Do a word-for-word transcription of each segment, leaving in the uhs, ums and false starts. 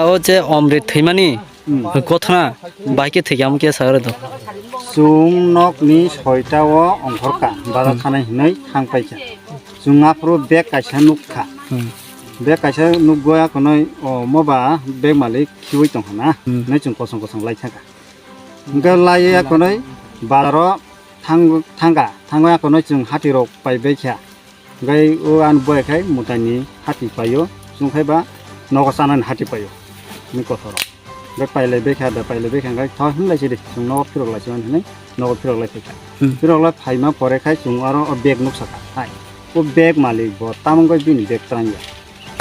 O je Omrit thwimani Hmm. Kothona bai khe thwikhe amo khe sa aro do. Chwng nokni soita o ongkhorkha, bazar Hmm. thanai hinwi thang paikha. Chwng aphuru bag kaisa nukkha. Hmm. Bag kaisa nukgo akonoi, o, moba bag malik khiwi tongkha na, Hmm. hinwi chwng kosong kosong lai thangkha. Hwnkhe laiwi akonoi bazaro thang-, thangkha, thangwi akonoi chwng hatirok pai baikha. Hwnkhe o ani boy khai mwtaini hati paio, chwng khai ba nogo chanani hati paio, hwnwi kothoro. Hwnkhe pailai baikha da, pailai baikha hwnkhe tho hinlai sidi, chwng nogo phirok lai sidi hwnwi nogo phirok lai phaikha. Hmm. Phirok lai phaima pore khai chwng aro o bag nuksa kha hai. O bag malik bo tamo wngkha bini bag twrang ya.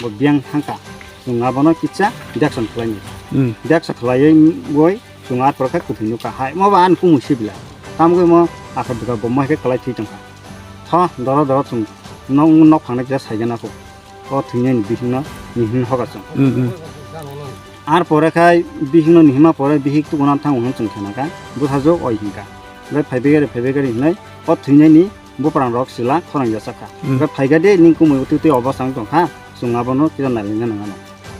Bo biyang thangkha. Chwng abono kisa dakson khlaini. Hmm. Daksa khlaiwi woi chwng ar pore khai kwthwi nukha hai. Mo ba ani kumui sibila. Tamo wngkha mo akha bwkha bo mo hai khe kwlai thwi tongkha. Tho, doro doro chwng nok, nok phangna kisa saigana kho. O thwinani bihikno nihimno hoga chwng. Mm, mm. Ar pore khai bihikno nihima pore bihik tubuna thang hwn chwng khenaka. Bwsajwk oi hinkha. Bai phaibai gari, phaibai gari hinai o thwinani buprangrok sila khorang jasa kha. Mm. Bai phaigade ning kumui twi twi obosang tongkha. Chwng abono kisa nailaina nangano.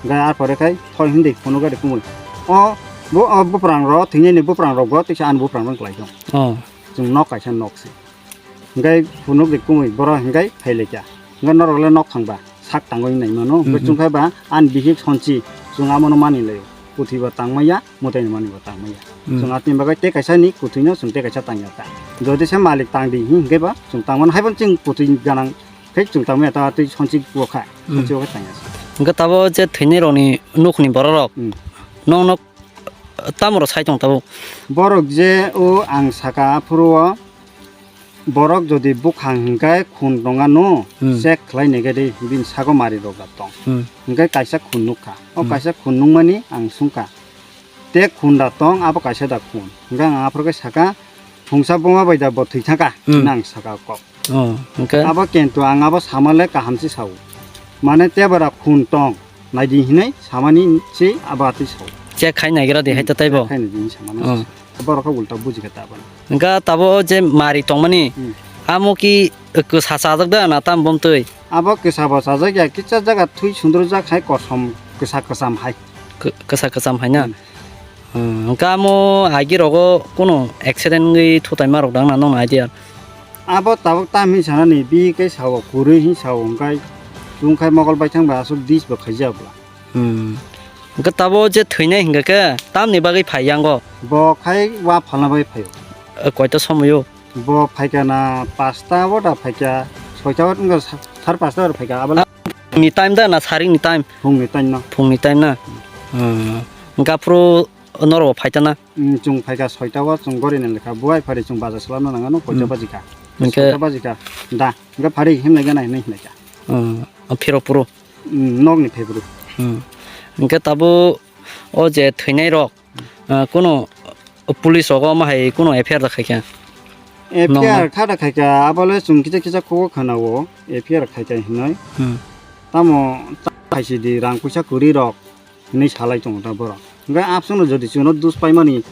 Gai ar pore khai thoi hindi phunuk gari kumui. O bo, o buprangrok thwinani buprangrok bo tiksa ani buprang rok lai tong. Oh. Chwng nok kaisa nok se. Hingke phunuk de kumui borok hingke phailaikha. Hingke norok le nok thangba sak tangwi naimano. Hingke Hmm, hmm. Chwngkha ba ani bihik sonsi chwng amono mani laio. Kuthwi bo tangmaya, mwtai ni mani bo tangmaya. Hmm. Chwng atini bagwi tei kaisa ni kuthwi no chwng tei kaisa tangya ta. Jodi se malik tang di hingke ba chwng tangmano haibo chwng kuthwi ganang khe chwng tangmaya ta tei sonsi bo kha. Hmm. Sonsi bo khe tangya. Hingke tabo je thwinai rok ni nuk ni borok rok. Hmm. Nok nok Tamo rok sai tong tabuk. Borok je o ang saka aphuru o borok jodi bukhang hingkai khun tongano Hmm. Check khlai nai khe de bini sago mari rok da tong. Hmm. Hingkai kaisa khun nukha. O Hmm. Kaisa khun nungmani ang sungkha. Te khun da tong abo kaisa da khun. Hingkai ang aphuru khe saka phungsa buma bai da bo thwi thangkha Hmm. Nang saka kok. Oh, hingke? Abo kintu ang abo sama le kaham se sao. Mane tebra khun tong, naidi hinui samani se abo atwi sao. Check khai naigra de hai ta taibo? Check khai naidi hinui samani Oh. se. Borok khe ulta bujikha ta aboni. Hingke tabo je mari tongmani, Hmm. amo ki kwsa chajak da na tam bom twi? Abo kwsa bo chajak ya, kisa jaga thui sundrujak hai kosom kwsa kwcham hai. Kw-, kwsa kwcham hai na? Hmm. Hmm, hingke amo agi rogo kunu accident wngwi thutaima rok dang na nong idea? Abo tabuk tam hin sanani, bihik khe sao kwrwi hin sao, hingkai chwng khai mokol baithang bai aswk dis bo khaijak bwla. Hmm. Hingke tabo je thwinai hingke khe tamni bagwi phai yango? Bo khai wa phalna bagwi phaio. Eh, koito somoyo? Bo phaikha na pasta o da phaikha, soita o wngkha sa-, sar pasta o phaikha, abo le Ni time da na saring ni time? Phungni time no. Phungni time na? Hmm. Hingke aphuru norok bo phaitana? Hmm, chwng phaikha soita o, chwng gori ni lekha buai phari chwng bazar swlamna nangano, koita Hmm. bajikha. Hingke Soita bajikha da, hingke phari himlai gana hinui hinlaikha. Hmm. Phiro phuru? Hmm, nokni phai phuru. Hmm. Hingke tabuk o je thwinai rok, Ah, kunu police rogo omo hai kunu F I R da khaikha? F I R Nokno. Kha da khaikha, abo le chwng kisa kisa khugo khana o, F I R khaikha hinui. Hmm. Tamo ta khaisidi rang puisa kwrwi rok hinui salai tongo ta borok. Hingke absano jodi chwngno dus paimani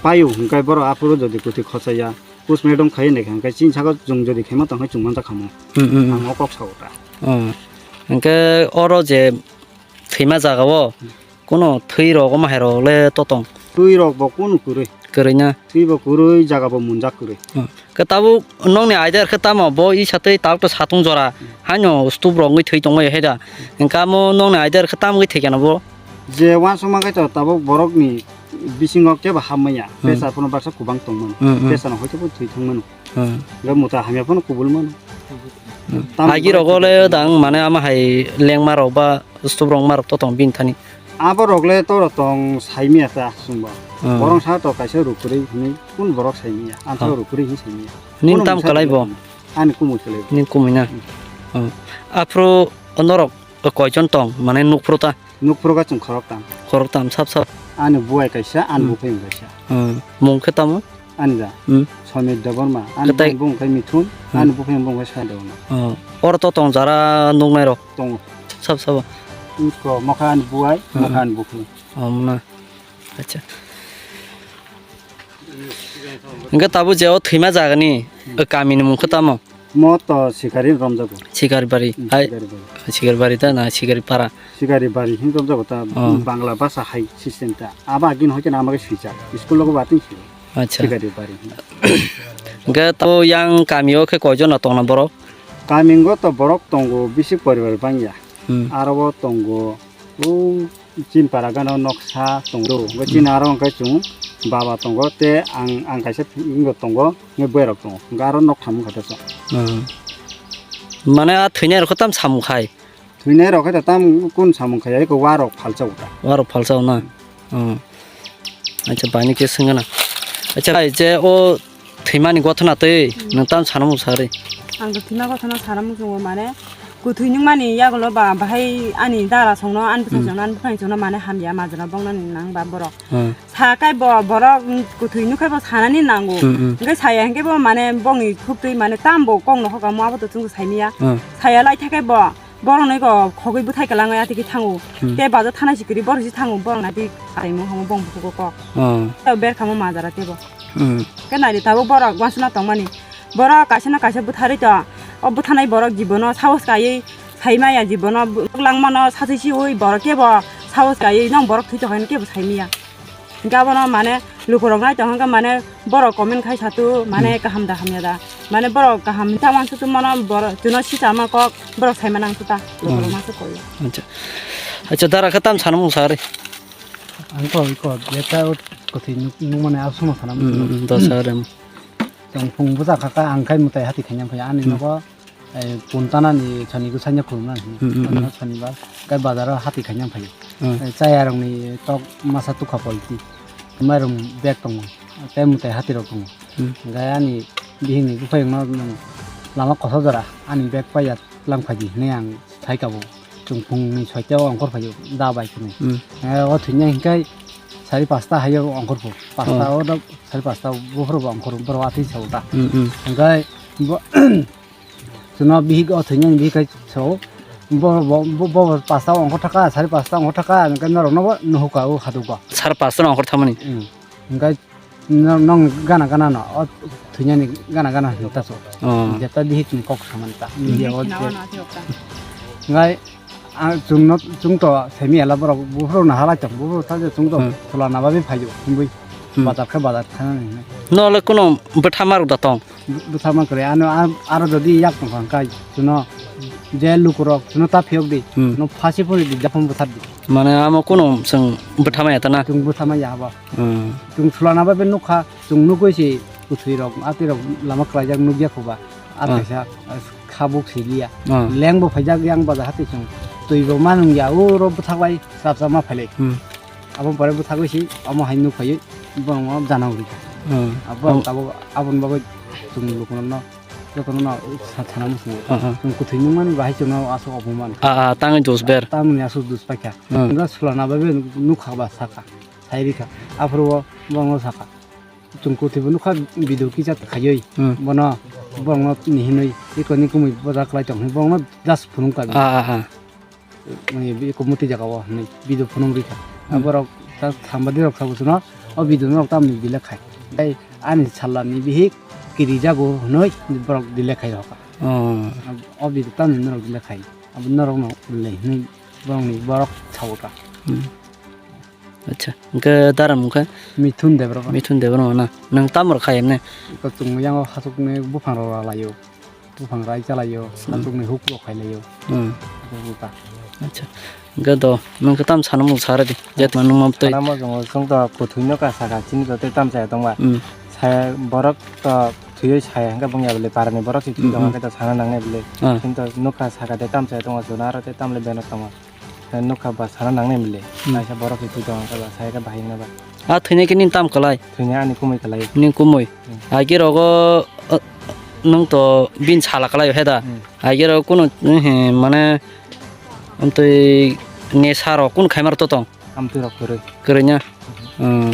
paio hingke borok aphuru jodi kwthwi khochaya, postmortem khai nai kha hingke chini saka chwng jodi khaima tong khe chwng manta khamo. Hmm, hmm, hmm. Ang o kok sao ta. Oh. Hingke oro je thwima jaga o Hmm. Kunu thwi rok omo hai rok le totong. Thwi rok bo kunu kwrwi. Kwrwi na? Thwi bo kwrwi, jaga bo munjak kwrwi. Hmm. Khe tabuk nokni idea khe tamo bo isa twi tabuk to satung jora. Hmm. Haino stup rok wngwi thwi tongmani hai da. Hingke amo nokni idea khe tamo wngwi thwi khe no bo? Je uansukma khe to tabuk borokni bisingo kebo hapmaya. Hmm. Pressure phano baksa kwbang tongmano. Hmm, hmm. Pressure no hoite bo thwi thangmano. Hmm. Hingke muta hamya phano kubul mano. Hmm. Tamo Agi rok o le dang mane ama hai lengma rok ba stup rok ma rok to tong bini thani. Abo rok le to rok tong saimiya ta chwngbo. Hmm. Borok sa to kaisa rukurui hinui kun borok saimiya. Ang sa Hmm. rukurui hin saimiya. Nin Bono tam mungsa kalai bo? Ani kumui kalai bo. Nin kumui na? Hmm. Hmm. Aphuru norok koijon tong mane nukphuru ta? Nukphuru khe chwng khorok tam. Khorok tam sap sap. Ani buai kaisa, ani Hmm. buphai kaisa. Hmm. Mung khe tamo? Ani da. Hmm. Somir Debbarma. Ani Kwtai- bung bung khe Mithun, Hmm. ani buphai bung khe Sai Debbarma. Oh. Oro to tong jara nuknai rok. Tongo. Sap sabo. Usko mokha ani buai, Hmm. mokha ani buphai. Oh, mona. Acha. Hingke tabuk je o thwima jagani, Hmm. o kamini mung khe tamo? Mo to Sikari romjago. Sikari bari. Hmm, hai. Sikari bari. Sikari bari ta na Sikari para. Sikari bari hin romjago ta. Oh. Bangla basa hai system ta. Aba agin hoite na amage swijak. School logo batin si. Acha. Sikari bari. Ge to yang kami o khe koijon na tongna borok? Kami go to borok tongo bisi poribar bangya. Hmm. Aro bo tongo. O Chinpara gana noksa tongo. Bo chin aro hwnkhe chwng baba tongo tei ang, ang kaisa ingo tongo, hwnkhe boyrok tongo. Hwnkhe aro nok tham wngkha teso. Hmm. Mane a thwinairokho tam samung khai? Thwinairok khe tam kun samung khai, eko warok phalsa uta. Warok phalsa na? Hmm. Acha, baini khe swngna. Acha, je o thwimani gothona twi nwng tam sana muchung sa ri? Ang to thwima gothona sana muchungo, mane kwthwi nungmani yagulo ba bahai ani dara songno, ani bwsai songno, ani buphang songno mane hamya majra bongna nang ba borok. Hmm. Sa kai bo borok kwthwi nukhai bo sanani nango. Hmm, hmm. Hwnkhe saya hwnkhe bo mane bongni khuktwi mane tam bo kokno hokamo abo to chwng saimanya. Hmm. Saya lai thakai bo. Borok nai ko khogwi bwthai kwlangwi atiki thango. Hmm. Tei bajo thana sikiri borok si thango, borok nai twi kaimung hamo bong bukugo kok. Oh. Tei ber khamo majara tebo. Hmm. Khe nai ri tabuk borok wansukna tongmani. Borok kaisa na kaisa bwtharwi to. O bwthanai borok jibono sahos kaiwi saimaya jibono bu-, langmano sachi siwi borok kebo sahos kaiwi nong borok thwi tokhaino kebo saimaya. Hingke abono mane lukurok nai tong hingke mane borok comment khai satu mane kaham da hamya da. Mane borok kaham ta wansuk tu mano borok chuno sisa ma kok borok sai manang tu ta lukurok ma se koi. Acha. Acha dara khe tam sana mung sari. Ang ko ko jeta kwthwi nuk nuk mane asuma sana mung. Hmm, hmm, da sari. Tong phung buja kha kha ang khai mutai hati khainang phai ani nogo. Puntanani sani gusanya khulumna hini. Hmm, hmm, hmm. Sonibar kai bazaro hati khaina phaio. Hmm. Chayarokni tok masa tukha polti. Mairum bag tongo. Tei mutai hatirok tongo. Hmm. Gai ani bihikni buphayungno lama koso jora ani bag paiya lang phaidi hinui ang sai kabo. Chwng phungni soita o ongkhor phaio da bai khwnwi. Hmm. O thwinai hinkhai sari pasta haio ongkhor pho. Pasta o da sari pasta buphuru bo ongkhor borok atwi sao ta. Hmm, hmm. Hinkhai bo Chwngno bihik o thwinani bihik kai sao. Bo, bo, bo, bo pasta ongkhor thaka, sari pasta ongkhor thaka, hwnkhe norokno bo nuhuka o hadugo. Sari pasta no ongkhor thamani? Hmm. Hwnkhe no-, nong gana gana no, o thwinani gana gana hinwi ta so. Oh. Jeta bihik ni kok samani ta. Hmm. India o je. Hwnkhe ang chwngno, chwng to semi ela borok, buphuru no halai tong, buphuru ta je chwng to hmm. Thula na bagwi phaio, hwnwi hmm. Bazar khe bazar thanani hinwi. No le kuno bwtha marok da tong? Bwtharma kwrwi, ano a-, aro jodi yak tongkha hwnkhe, chwngno je lukurok chwngno ta phiyok di, hmm. Chwngno phasi phuri di, japhang bwthar di. Mane amo kuno chwng bwtharma ya ta na? Chwng bwtharma ya abo. Hmm. Chwng thula na bai nukha, chwng nugwi se kwthwirok, atwirok lama kwlaijak nukya kho ba, a hmm. Kaisa, ah, khabuk siliya. Hmm. Lengbo phaijak yang baja hati chwng, twibo manung ya, uro bwthaklai, chapsa ma phailai. Hmm. Abo pore bwthagwi se omo hai nuk phaiwi borokno jana uri kha. Hmm. Abo tabuk aboni bagwi chwng lukuno jotono no sa-, sana muchungo. Ah, ah. Chwng kwthwi nungmani bahai chwngno aswk oboman. Ah, ah, tangwi dus ber. Tamoni aswk dus paikha. Hmm. Wngkha sulana bai nukha ba sakha, sai rikha. Aphuru o borokno sakha. Chwng kwthwibo nukha video kisa khaiwi. Hmm. Bono borokno nihinwi ikoni kumui boja kwlai tong hinwi borokno just phunukha. Ah, ah, ah. Mane eko muti jaga o hinwi video phunuk rikha. Hmm. Aborok ta sambadi rok sabo chwngno o video norok tamni delete khai. Tei ani salani bihik kirijago hinwi borok delete khai rokha. Oh. O video tamni norok delete khai. Abo norokno le hinwi borokni borok sabo ta. Hmm. Acha, hwnkhe dara mung khe? Mithun Debbarma. Mithun Debbarma na? Nwng tamo rwkha emne? Eko chwng yango hasukni buphang rok ralaio. Buphang rai chalaio, hmm. Hasukni huk rok khailaio. Hmm. Eko buka. Acha. Hwnkhe do, nwng khe tam sana mung sara di. Jetma nung mam twi. Sana mo jwngo chwng to kwthwino ka saka chini to tei tam chaya tongma. Hmm. Saya borok to thwiwi saya hwnkhe bungya bwlwi parani borok se thwi tongo hmm, hmm. Hwnkhe to sana nangnai bwlwi. Ah. Chini to nukha saka tei tam chaya tongo, chwla aro tei tamle beno tongo. Nukha ba sana nangnai mili. Hmm. Kaisa borok se twi tongo khe ba, sai khe bahai wngna ba. A thwinai khe nini tam kwlai? Thwinai ani kumui kwlai. Nini kumui? Hmm. Age rogo, uh, nwng to bini sala kwlai he da? Hmm. Age rogo kunu, uh, he, mane, amtwi nesa rok kunu khaima rok to tong? Amtwi rok kwrwi. Kwrwi nya? Hmm.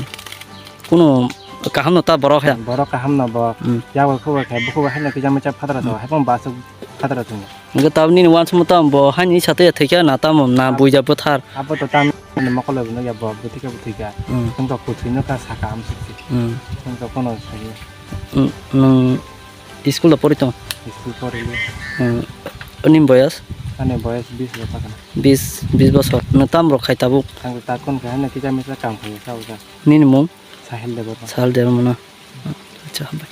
Kunu kaham no ta borok he? Borok kaham no bo. Hmm. Yago khubo khe, bukhubo haino kisa mucha phatra to, hmm. Haikhe bo aswk phatra to. Hwnkhe tabuk nini uansukmung tamo bo haini satwi ya thwikha na tamo na buija bwthar? Abo to tamni mokol bai nukya bo bwthwikha bwthwikha. Hmm. Chwng to kwthwino kha saka amsuk se. Hmm. Chwng to kono sayo. Hmm, nwng School da pori tong? School pori le. Hmm. Ani boyas? Ani boyas bis bosor kana. Bis, bis bosor. Nwng tam rok khai tabuk? Ang ta kon kha na kisa misa kam khai sa usa. Nini mung? Sahil Debbarma. Sahil Debbarma na. Acha, hambai.